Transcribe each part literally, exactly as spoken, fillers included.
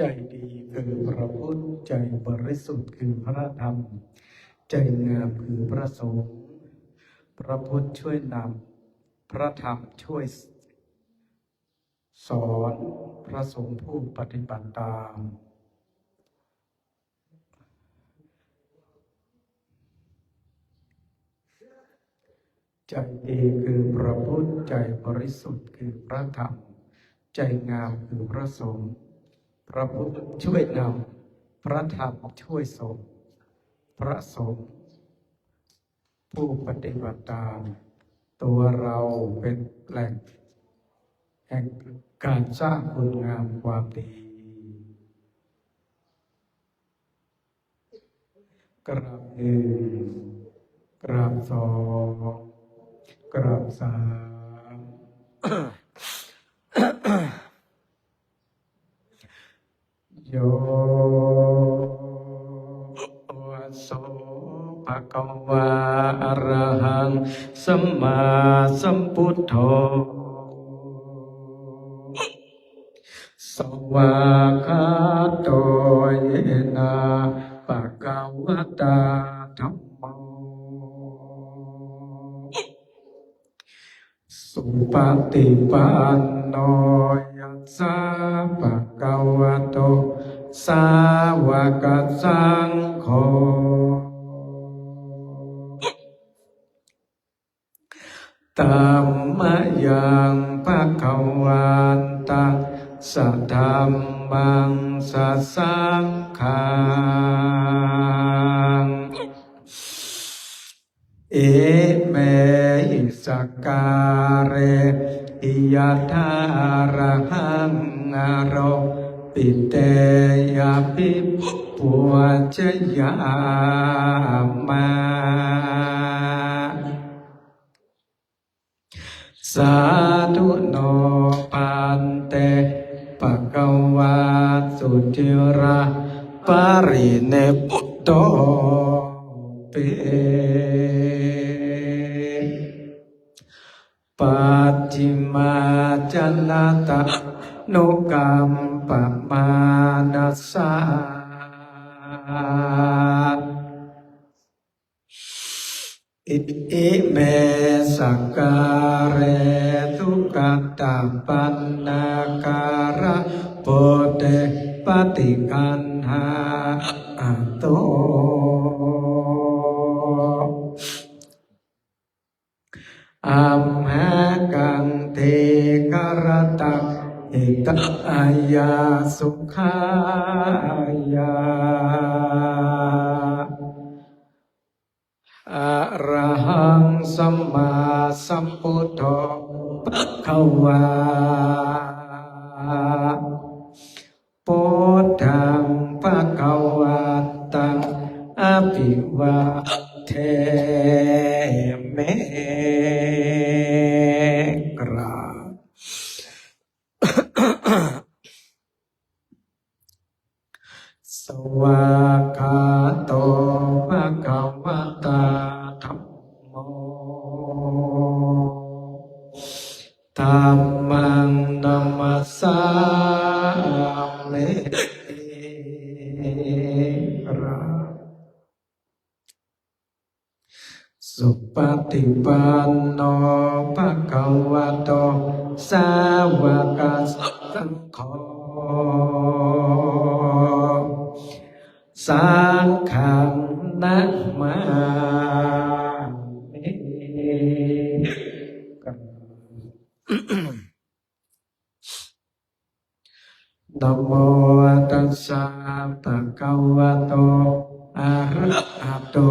ใจดีคือพระพุทธ ใจบริสุทธิ์คือพระธรรม ใจงามคือพระสงฆ์ พระพุทธช่วยนำ พระธรรมช่วยสอน พระสงฆ์ผู้ปฏิบัติตาม ใจดีคือพระพุทธ ใจบริสุทธิ์คือพระธรรม ใจงามคือพระสงฆ์ พระพุทธช่วยนำ พระธรรมช่วยส่ง พระสงฆ์ผู้ปฏิบัติตาม ตัวเราเป็นแหล่งแห่งการสร้างคุณงามความดี กราบหนึ่ง กราบสอง กราบสาม Yo so bhagavā arahaṃ sammāsambuddho, svākkhāto yena bhagavatā dhammo, supaṭipanno yassa bhagavato sāvakasaṅgho, tammayaṃ bhagavantaṃ sadhammaṃ sasaṅghaṃ, imehi sakkārehi yathārahaṃ āropitehi abhipūjayāma. Sādhu no bhante bhagavā suciraparinibbutopi, pacchimājanatānukampamānasā, ime sakkāre sugatā pannagārabbute paṭiggaṇhātu, amhākaṃ dīgharattaṃ hitāya sukhāya. Arahaṃ sammāsambuddho bhagavā, buddhaṃ bhagavantaṃ abhivādemi. กราบ Svākkhāto bhagavatā dhammo, dhammaṃ namassāmi. กราบ Supaṭipanno bhagavato sāvakasaṅgho, saṅghaṃ namāmi. Namo tassa bhagavato arahato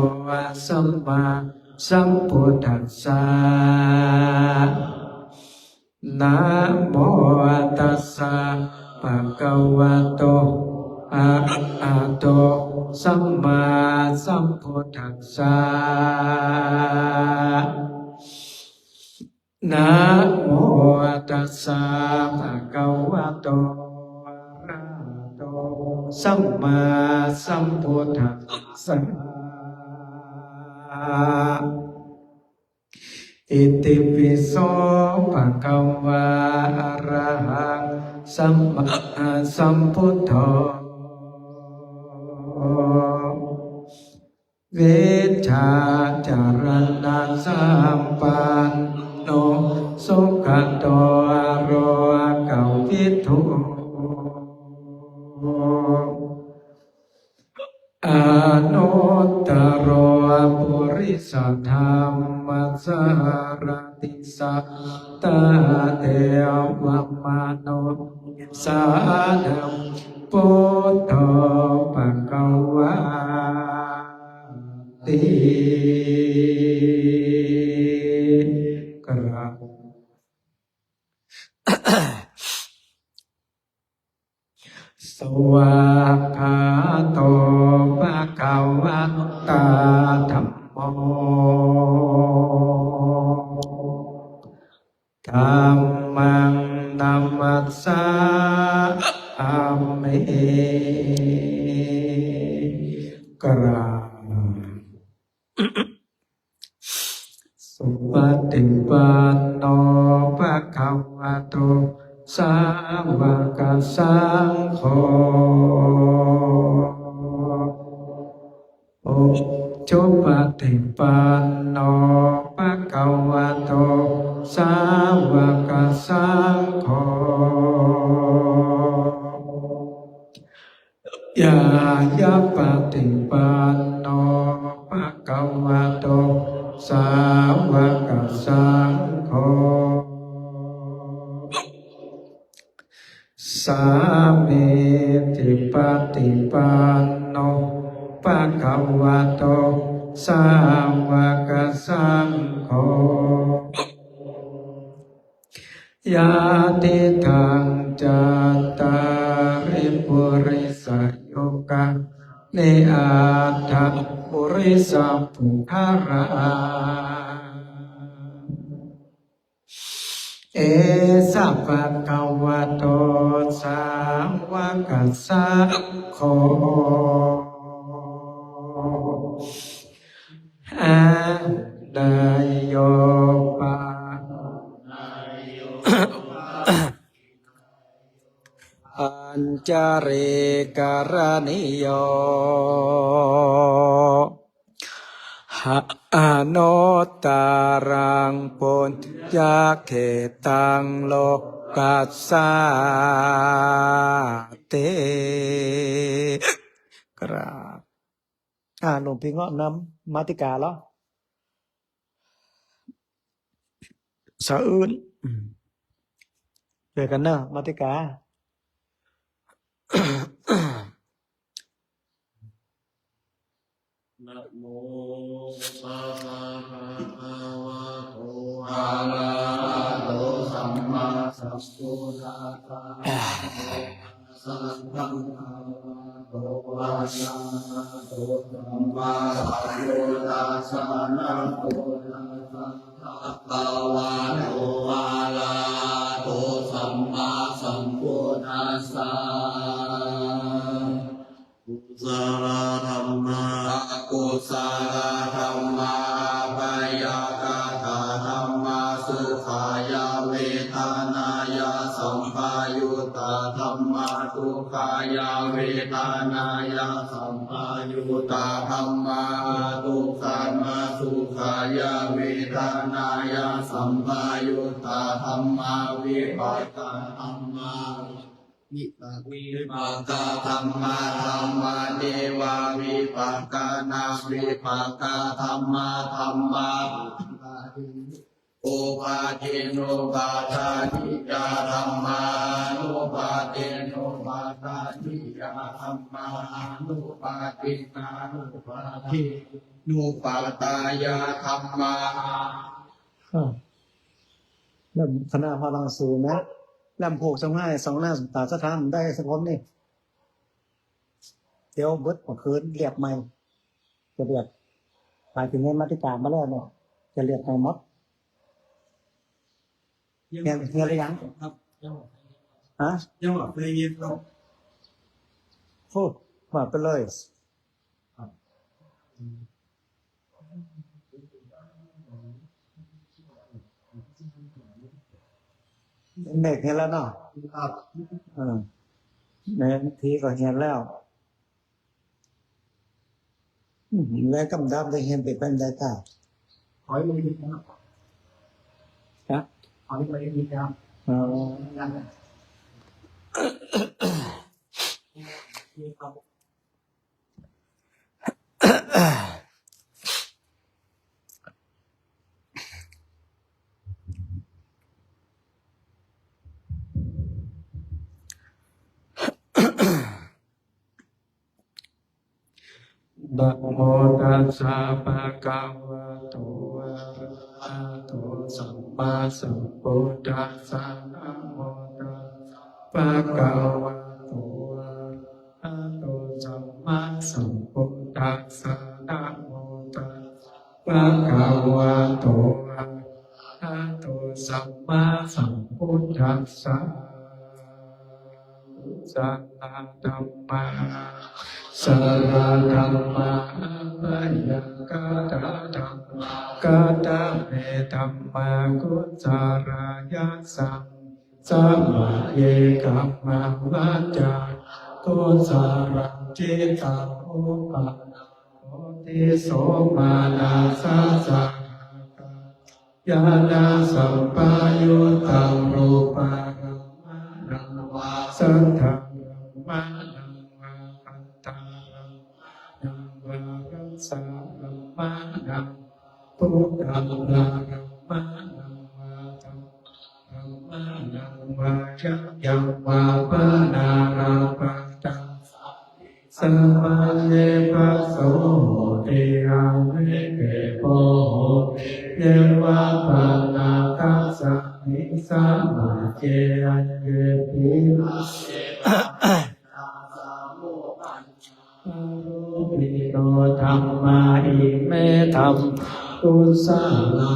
sammāsambuddhassa. Namo tassa bhagavato arahato sammāsambuddhassa. Namo tassa bhagavato arahato sammāsambuddhassa. Itipi so bhagavā arahaṃ sammāsambuddho vijjācaraṇasampanno sugato lokavidū anuttaro purisadammasārathi satthā devamanussānaṃ buddho bhagavāti. กราบ Svākkhāto bhagavatā dhammo. Dhammaṃ namassāmi. กราบ Supaṭipanno bhagavato sāvakasaṅgho. Ujupaṭipanno bhagavato sāvakasaṅgho. Ñāyapaṭipanno bhagavato sāvakasaṅgho. Sāmīcipaṭipanno bhagavato sāvakasaṅgho. Yadidaṃ cattāri purisayugāni aṭṭha purisapuggalā. Esa bhagavato sāvakasaṅgho. Āhuneyyo pa añjalikaraṇīyo ha anuttaraṃ puññakkhettaṃ lokassāti. กราบ อ่า หลวงพี่เงาะนำมาติกาเหรอ สะอื้น อืม ช่วยกันเนอะ มาติกา Namo tassa bhagavato arahato sammāsambuddhassa. Namo tassa bhagavato arahato sammāsambuddhassa. Namo tassa bhagavato arahato sammāsambuddhassa. Kusalā dhammā, akusalā dhammā, abyākatā dhammā, sukhāya vedanāya sampayuttā dhammā, dukkhāya vedanāya sampayuttā dhammā, adukkhamasukhāya vedanāya sampayuttā dhammā, vipākā dhammā, vipākā dhammā, dhammā nevavipākanā vipākā dhammā, dhammā upādinnupādāniyā dhammā, anupādinnupādāniyā dhammā, anupādinnānupādinnupādāyā dhammā. อ่า เริ่มคณะพลังสูงนะ เริ่มผูกส่งให้สองหน้าสองตาสถานได้สักคนนี่ เดี๋ยวเบิดเมื่อคืนเรียกใหม่ จะเรียก หมายถึงในมาติกามาแล้วเนี่ย จะเรียกใหม่หมด เรียน เรียนหรือยัง ครับ ยัง ฮะ ยังไม่ได้เรียนครับ โอ้ ว่าไปเลย เมฆเห็นแล้วเนาะ เออ แม่น ผีก็เฮียนแล้ว อืม แล้วกำดำได้เฮียนไปเป็นได้ค่ะ ขอให้มันดีครับ ครับ ขอให้มันดีครับ อ๋อ ยังไง Namo tassa bhagavato arahato sammāsambuddhassa. Namo tassa bhagavato arahato sammāsambuddhassa. Namo tassa bhagavato arahato sammāsambuddhassa. Kusalā dhammā, kusalā dhammā, abyākatā dhammā, katame dhammā kusalā. Yasmiṃ samaye kammavacarā kusalā, cittaṃ uppadā bodhiso mānasassa. Ñāṇasampayuttaṃ rūpārammaṇaṃ vā, saddārammaṇaṃ vā, gandhārammaṇaṃ vā, rasārammaṇaṃ vā, phoṭṭhabbārammaṇaṃ vā, dhammārammaṇaṃ vā, yaṃ yaṃ vā panārabbha, tasmiṃ samaye phasso hoti, aneke bho hoti. Ye vā pana tasmiṃ samaye, aññepi dāse pana taṃ samupaccā arūpino dhammā, ime dhammā kusalā.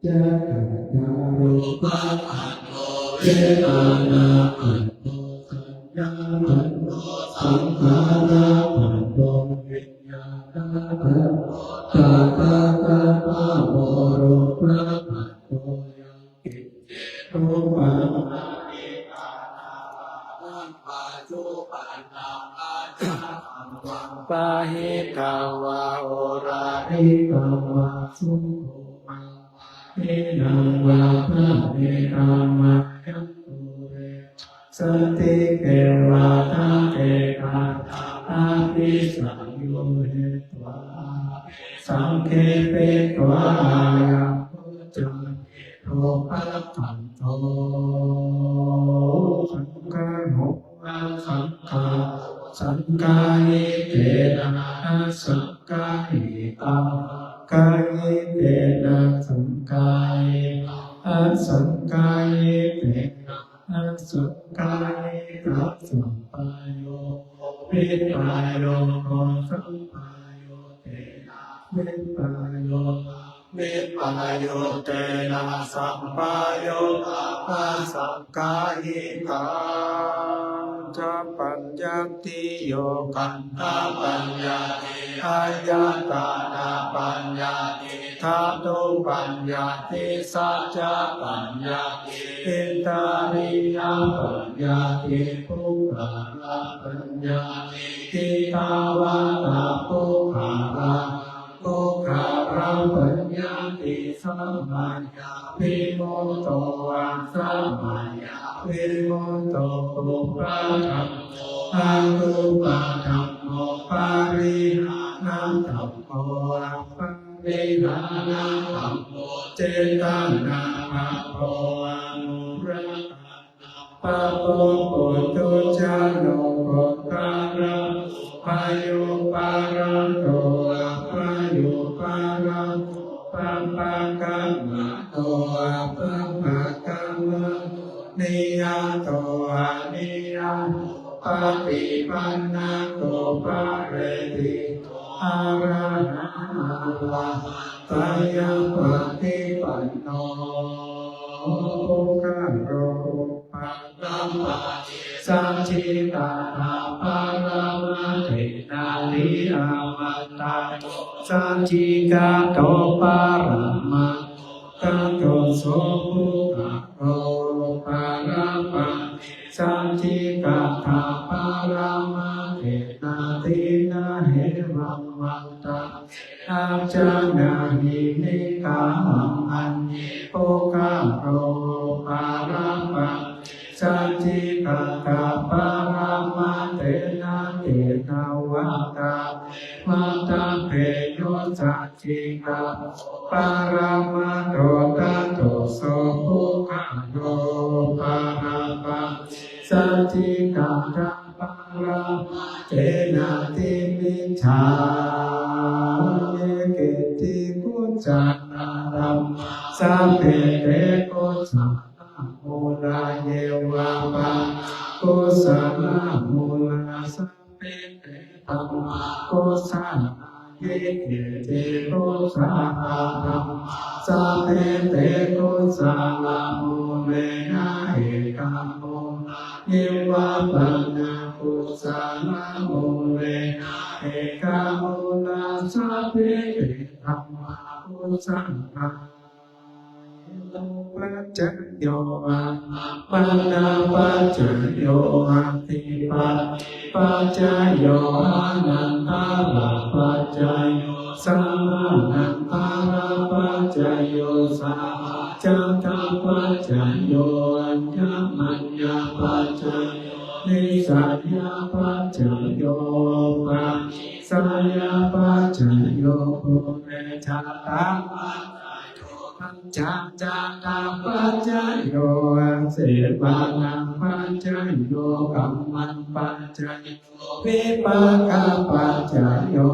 Yassa rūpakkhandho, vedanākkhandho, saññākkhandho, saṅkhārakkhandho, viññāṇakkhandho. Tattha katamo rūpakkhandho? Yaṃ kiñci rūpaṃ atītānāgataṃ vā, paccuppannam aññatram vā, bahiddhā vā oḷārikaṃ vā, sukhumaṃ vā hīnaṃ vā, paṇītaṃ vā, yaṃ dūre vassati, khemā tattha ekatthaṃ abhisaññūhitvā, abhisaṅkhipitvā, ayaṃ vuccati rūpakkhandho. Saṅgaho vā saṅgāto saṅgāhitena asaṅgāhitā, saṅgāhitena saṅgāhitā, asaṅgāhitena asaṅgāhitā, sampāyogo vipāyogo, sampāyotena avipāyogā, vipāyotena sampāyogā, asaṅgāhitā. Khandhapaññatti, yo khandhapaññatti, āyatanapaññatti, dhātupaññatti, saccapaññatti, indriyapaññatti, puggalapaññatti, kittāvatā puggalā, puggalapaññatti, samayā vimutto, asamayā vimutto, kuppadhammo, akuppadhammo, parihānadhammo, aparihānadhammo, cetanābhabbo, anurakkhanābhabbo, puthujjano, gotrabhū, bhayūparato, abhayūparato, pāpaggaṇhato, apāpaggaṇhato, niyato, aniyato, paṭipannako, phaleṭṭhito, arahā, arahattāya paṭipanno, puggalo uppa- sampatti, sañcitā paramaṭṭhena, niyyāmatthato saccikato, paramattho tato so pugga- Paro parapatti saccikaṭṭhaparamattena, tena evaṃ vattane. Ajjhānāhi niggahaṃ, aññe puggalā parapatti saccikaṭṭhaparamattena, tena vattane. Vattabbe yo saccikaṭṭho paramattho, tato so puggalā parapatti saccikaṭṭhaparamattena, ṭhitiyā ye keci kusalā dhammā, sabbe te kusalamūlā. Ye vā pana kusalamūlā, sabbe te dhammā kusalā. Ye keci kusalā dhammā, sabbe te kusalamūlena ekamūlā. Ye vā pana kusalamūlena ekamūlā, sabbe te dhammā kusalā. Hetupaccayo, ārammaṇapaccayo, adhipatti paccayo, anantarapaccayo, samanantarapaccayo, sahajātapaccayo, aññamaññapaccayo, nissayapaccayo, upanissayapaccayo, purejātapaccayo, pacchājātapaccayo, āsevanapaccayo, kammapaccayo, vipākapaccayo,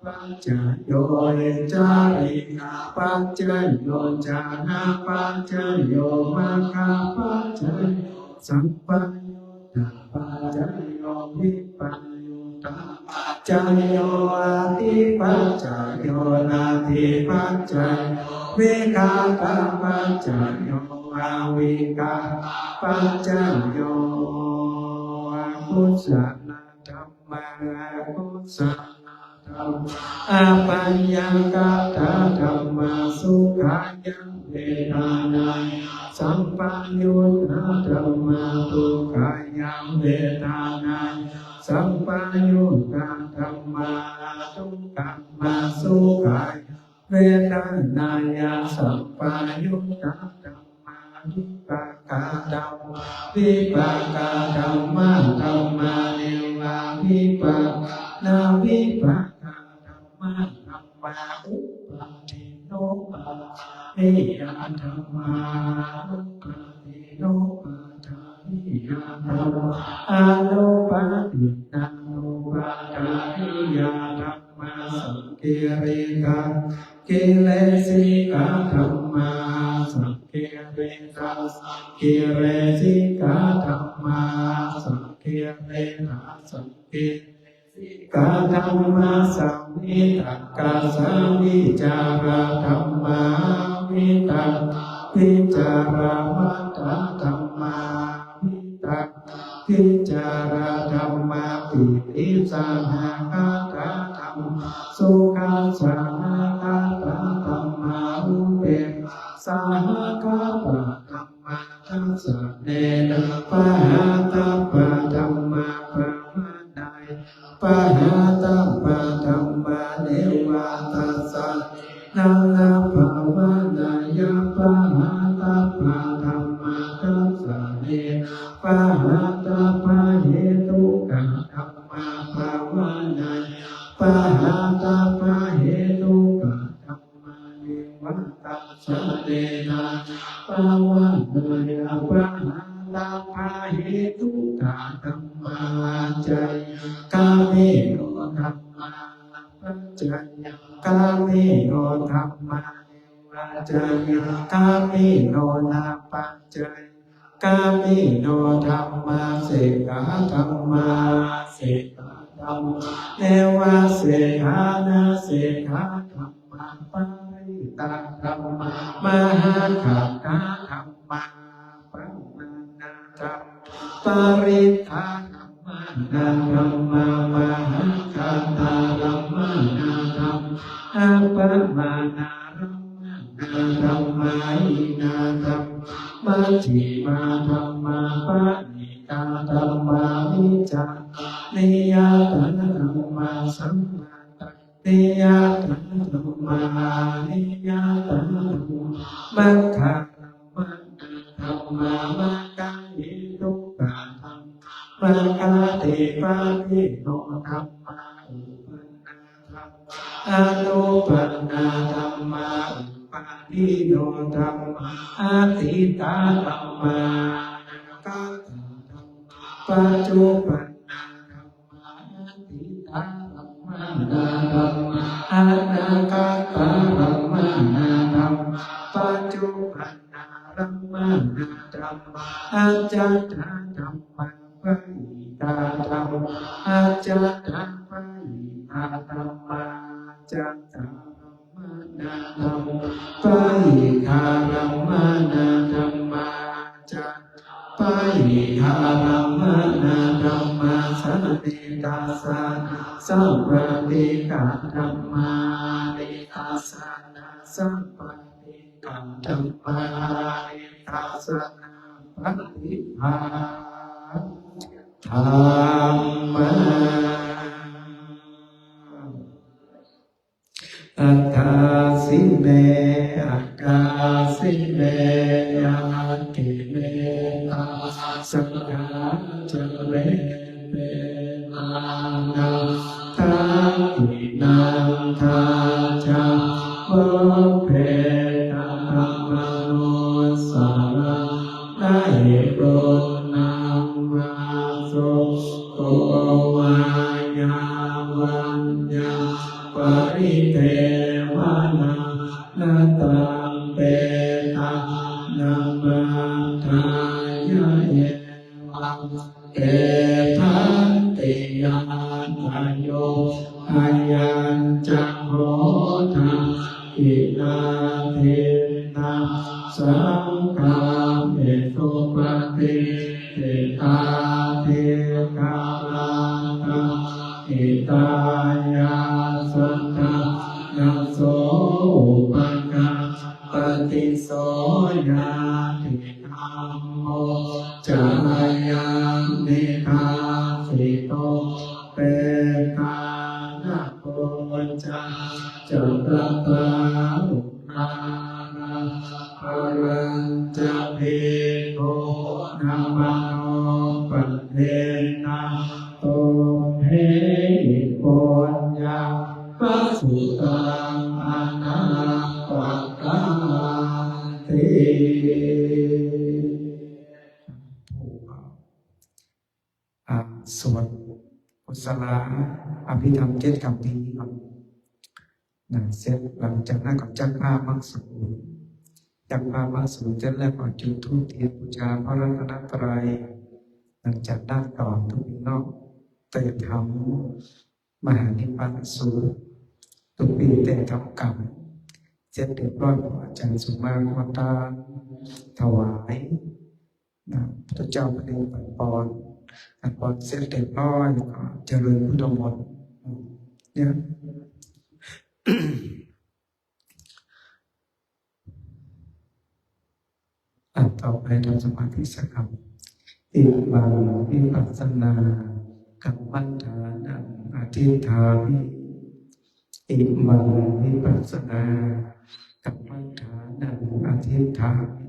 āhārapaccayo, iñcārikapaccayo, jhānapaccayo, maggapaccayo, sampayuttapaccayo, vippayuttapaccayo, adhipaccayo, nadhipaccayo, vigatapaccayo, avigatapaccayo. Kusalā dhammā, akusalā dhammā, abyākatā dhammā. Sukhāya vedanāya sampayuttā dhammā, dukkhāya vedanāya sampayuttā dhammā, adukkhamasukhāya vedanāya sampayuttā dhammā, vipākā dhammā, vipākātmā dhammā, nevavipākanavipākātmā dhammā, uppādinupādāniyā dhammā, anupādinupādāniyā dhammā, anupādinnānupādāniyā dhammā, saṅkiliṭṭhasaṅkilesikā dhammā, saṅkiliṭṭhāsaṅkilesikā dhammā, saṅkiliṭṭhāsaṅkilesikā dhammā, savitakkasavicārā dhammā, avitakkavicāramattā dhammā, vitak vicārā dhammā, pītisahagatā dhammā, sukhasahagatā dhammā, upekkhāsahagatā dhammā, dassanena pahātabbā dhammā, bhāvanāya pahātabbā dhammā, neva dassanena na bhāvanāya pahātabbā dhammā, dassanena pahātabbahetukā dhammā, bhāvanāya pahātabbahetukā dhammā, neva dassanena na bhāvanāya pahātabbahetukā dhammā, ācayagāmino dhammā, apacayagāmino dhammā, nevācayagāmino napaccayagāmino dhammā, sekkhā dhammā, asekkhā dhammā, nevasekkhā nasekkhā dhammā, parittā dhammā, mahaggatā dhammā, appamāṇā dhammā, parittā dhammā, mahaggatā dhammā, appamāṇā dhammā, dhammā, hīnā dhammā, majjhimā dhammā, paṇītā dhammā, vijayanīyatā dhammā, sammattaniyatā dhammā, aniyatā dhammā, maggārammaṇā dhammā, maggahetukā dhammā, maggādhipatino dhammā, uppannā dhammā, anuppannā dhammā, uppādino dhammā, atītā dhammā, anāgatā dhammā, paccuppannā dhammā, atītārammaṇā dhammā, anāgatārammaṇā dhammā, paccuppannārammaṇā dhammā, ajjhattā dhammā, bahiddhā dhammā, ajjhattabahiddhā dhammā, ajjhattarammaṇā dhammā, bahiddhārammaṇā dhammā, ajjhattabahiddhārammaṇā dhammā, sanidassanāsappaṭighā dhammā, nidassanāsappaṭighā dhammā, nidassanāpaṭighā dhammā. Adāsi me akāsi me, yāti me tassa kāyā ca me, petānaṃ dakkhiṇaṃ dajjā, pubbe katamanussaraṃ, na hi ruṇṇaṃ vā soko vā, yā vaññā paridevanā, na taṃ petānamatthāya, evaṃ tiṭṭhanti ñātayo. Ayañca kho dakkhiṇā dinnā, saṅghamhi suppatiṭṭhitā, dīgharattaṃ hitāyassa, ṭhānaso upakappati. So ñātidhammo ca ayaṃ nidassito, petāna pūjā ca katā uḷārā, balañca bhikkhūnamanuppadinnaṃ, tumhehi puññaṃ pasutaṃ anappakanti. อ่า สวดกุศลาอภิธรรมเจ็ดคำนี้ก่อนนะ เสร็จหลังจากนั้นก็จักผ้ามังสูร จักผ้ามังสูรเสร็จแล้วก็จุดธูปเทียนบูชาพระรัตนตรัย หลังจากนั้นก็ทุกพี่น้องเตรียมทำมหานิพพานสูตร ทุกปีแต่ทำกรรม เสร็จเรียบร้อย พระอาจารย์สุมาก็ทานถวาย นะ พระเจ้าก็ได้ปันปอน ปันปอนเสร็จเรียบร้อย ก็เจริญพุทธมนต์ เนี่ย อ่ะ ต่อไปทำสมาธิสักคำ Imaṃ vipassanakammaṭṭhānaṃ adhiṭṭhāmi. Imaṃ vipassanakammaṭṭhānaṃ adhiṭṭhāmi.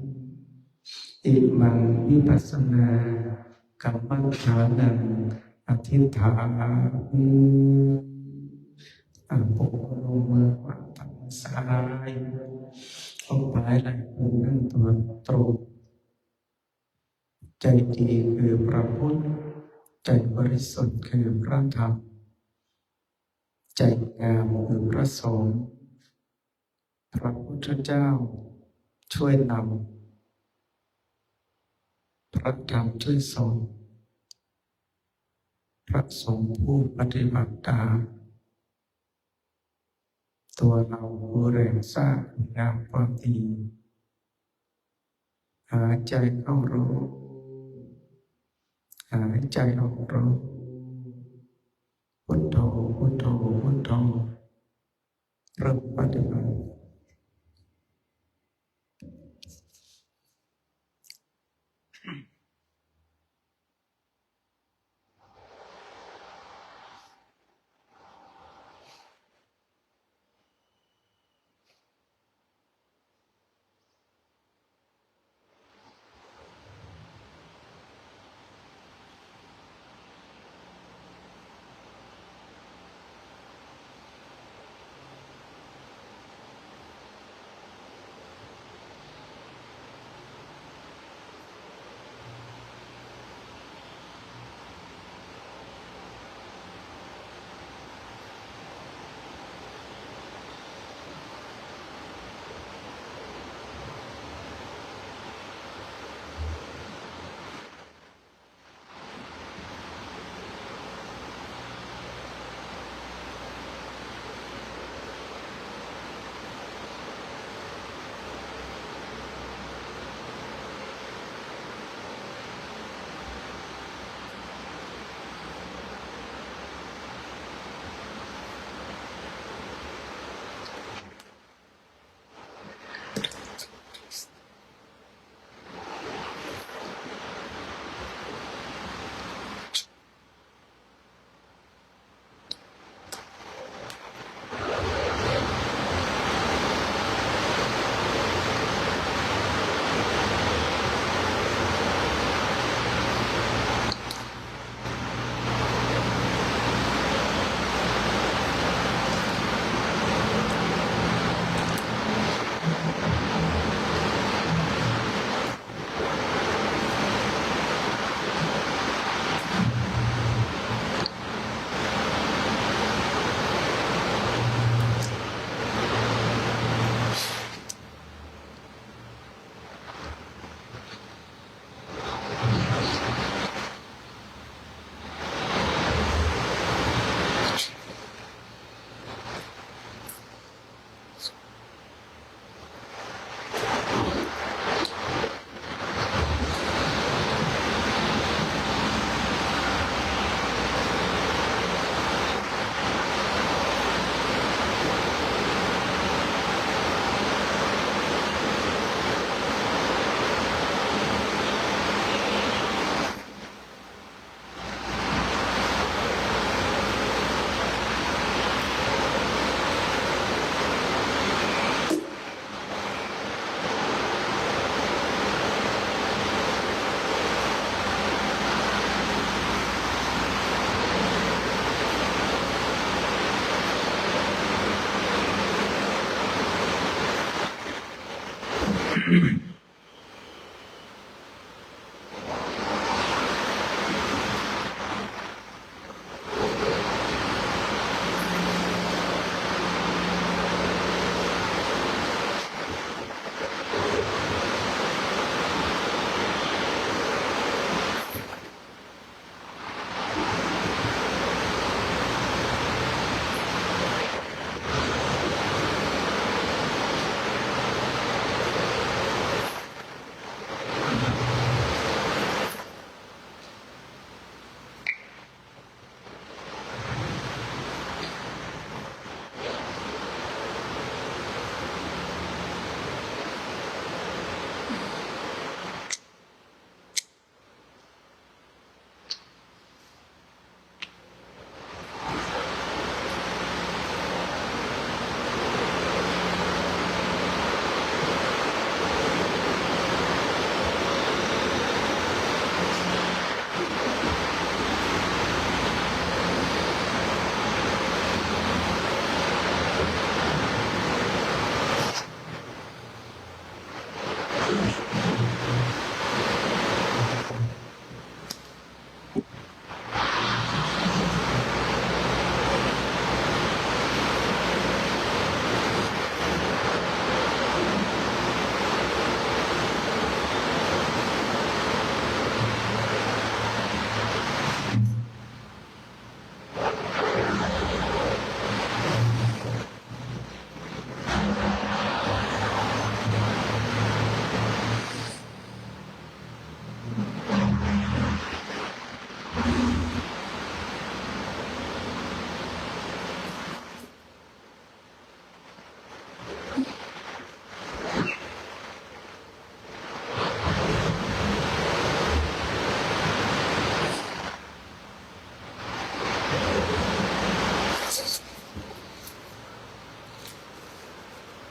Imaṃ vipassanakammaṭṭhānaṃ adhiṭṭhāmi. อ่ะ ปกลงมือขวาทับมือซ้าย เอาปลายไหล่โค้งนั่งตัวตรง ใจดีคือพระพุทธ ใจบริสุทธิ์คือพระธรรม ใจงามคือพระสงฆ์ พระพุทธเจ้าช่วยนำ พระธรรมช่วยสอน พระสงฆ์ผู้ปฏิบัติตาม ตัวเราผู้แรงสร้างคุณงามความดี หายใจเข้ารู้ หายใจออกรู้ พุทโธ พุทโธ พุทโธ เริ่มปฏิบัติ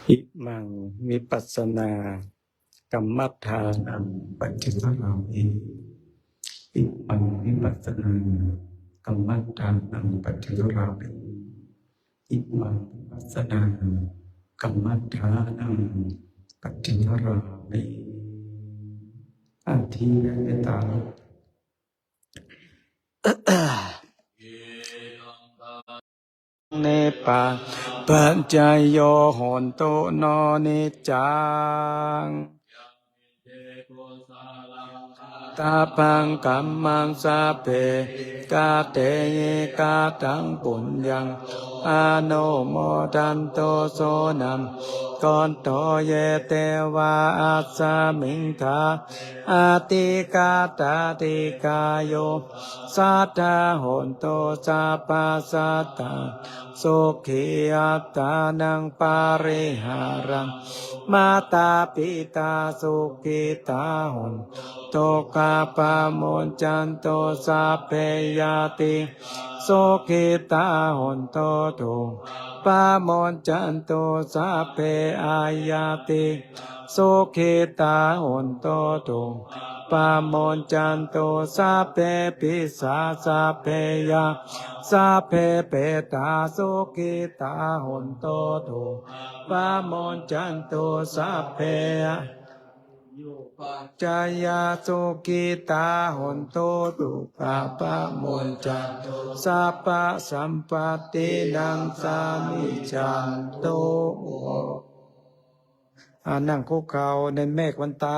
Imaṃ vipassanā kammaṭṭhānaṃ paṭikarāmi. Imaṃ vipassanā kammaṭṭhānaṃ paṭikarāmi. Imaṃ vipassanā kammaṭṭhānaṃ paṭikarāmi. Adhiyatāra nippaññapaccayo hontu no niccaṃ. Tabbaṃ kammaṃ sabbe kate kataṃ puññaṃ anumodantu suṇantu bhonto ye devā asmiṃ ṭhāne adhigatā dīghāyukā sadā hontu sabbadā. Sukhī attānaṃ pariharantu, mātā pitā sukhitā hontu, dukkhā pamuñcantu, sabbe ñātiyā sukhitā hontu, dukkhā pamuñcantu, sabbe aññātikā sukhitā hontu, dukkhā pamuñcantu, sabbe pisā sabbe yā sabbe petā sukhitā hontu, dukkhā pamuñcantu, sabbe āyupajjhāyā sukhitā hontu, dukkhā pamuñcantu, sabbasampattīnaṃ samijjhantu. อ่า นั่งคุกเข่า ในเมกวันตา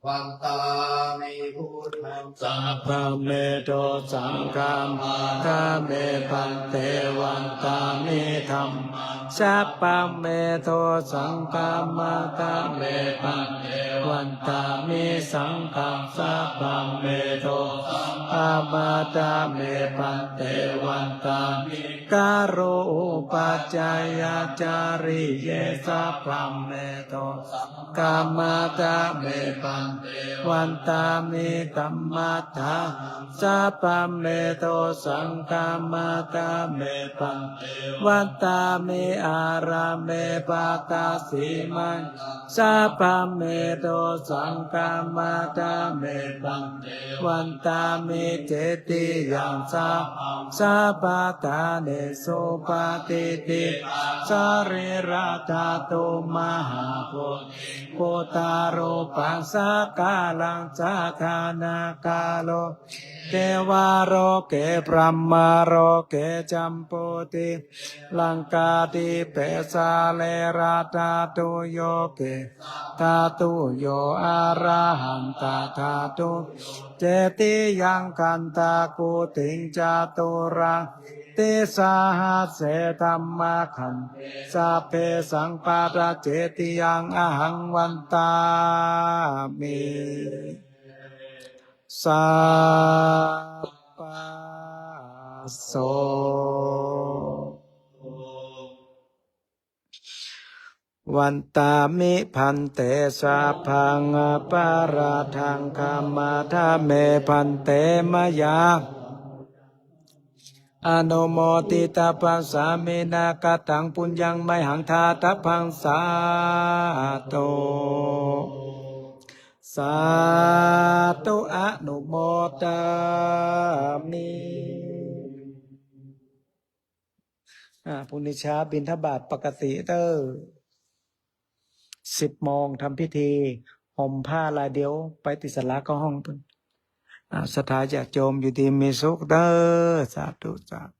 Vandāmi buddhaṃ, sabbaṃ me dosaṃ khamatha me bhante. Vandāmi dhammaṃ, sabbaṃ me dosaṃ khamatha me bhante. Vandāmi saṅghaṃ, sabbaṃ me dosaṃ khamatha me bhante. Vandāmi garu upajjhāyācariye, sabbaṃ me dosaṃ khamatha me bhante. Vandāmi kammaṭṭhānaṃ, sabbaṃ me dosaṃ khamatha me bhante. Vandāmi ārāme bhaddasīmāyaṃ, sabbaṃ me dosaṃ khamatha me bhante. Vandāmi cetiyaṃ, sabbaṃ sabbaṭṭhānesu patiṭṭhitaṃ sarīradhātu mahābodhiṃ buddharūpaṃ sakalaṃ sadā nāgaloke devaloke brahmaloke jambudīpe laṅkādīpe sarīradhātuyo kesā dhātuyo arahantadhātuyo cetiyaṃ gandhakuṭiṃ caturāsītisahassaṃ dhammakkhandhe sabbesaṃ pattacetiyaṃ ahaṃ vandāmi sabbaso. Vandāmi bhante, sabbaṃ aparādhaṃ khamatha me bhante. Mayā anumoditabbaṃ sāminā kataṃ puññaṃ mayhaṃ dātabbaṃ. Sādhu sādhu, anumodāmi. อ่า พรุ่งนี้เช้าบิณฑบาตปกติเด้อ สิบโมงทำพิธี ห่มผ้าลายเดียว ไปติสลาก็ห้องเพิ่น อ่า ศรัทธาญาติโยมอยู่ดีมีสุขเด้อ สาธุ สาธุ